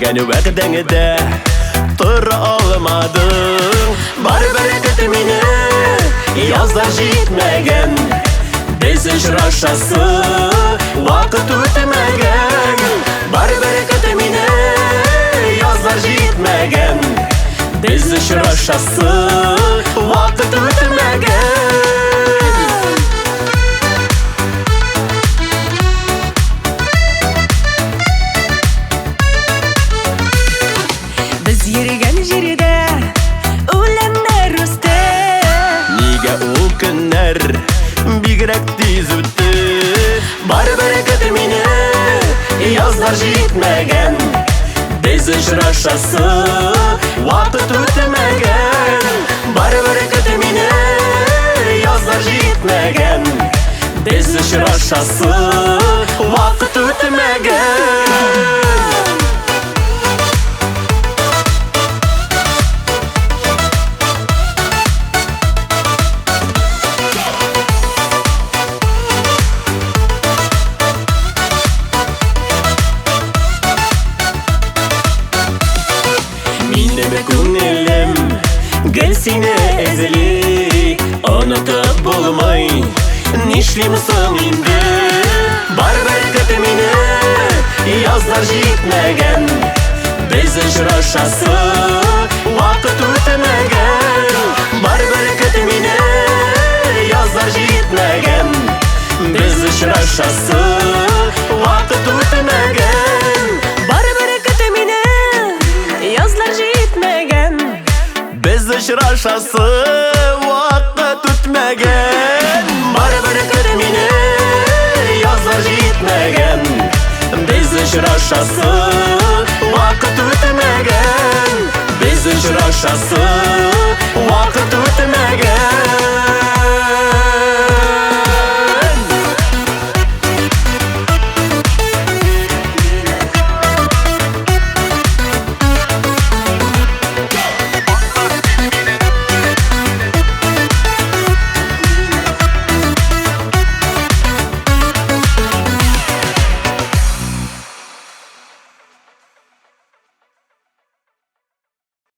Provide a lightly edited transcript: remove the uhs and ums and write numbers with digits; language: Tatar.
Биргән вәгъдәңдә тора алмадың. Барыбер көт мине, язлар җитмәгән. Без очрашасы вакыт үтмәгән. Барыбер көт мине, язлар җитмәгән. Без очрашасы вакыт үтмәгән. Без йөргән җирдә үләннәр үсте. Нигә ул көннәр бигрәк тиз үтте? Барыбер көт мине, язлар җитмәгән. Без очрашасы вакыт үтмәгән. Барыбер көт мине, язлар җитмәгән. Без очрашасы вакыт үтмәгән. Минем күңелем гел сине эзли, онытып булмый, нишлим соң инде? Барыбер көт мине, язлар җитмәгән. Без очрашасы вакыт үтмәгән. Барыбер көт мине, язлар җитмәгән. Без очрашасы вакыт үтмәгән. Барыбер көт мине, язлар җитмәгән. Без очрашасы вакыт үтмәгән. Барыбер көт мине, язлар җитмәгән. Без очрашасы вакыт үтмәгән. Без очрашасы вакыт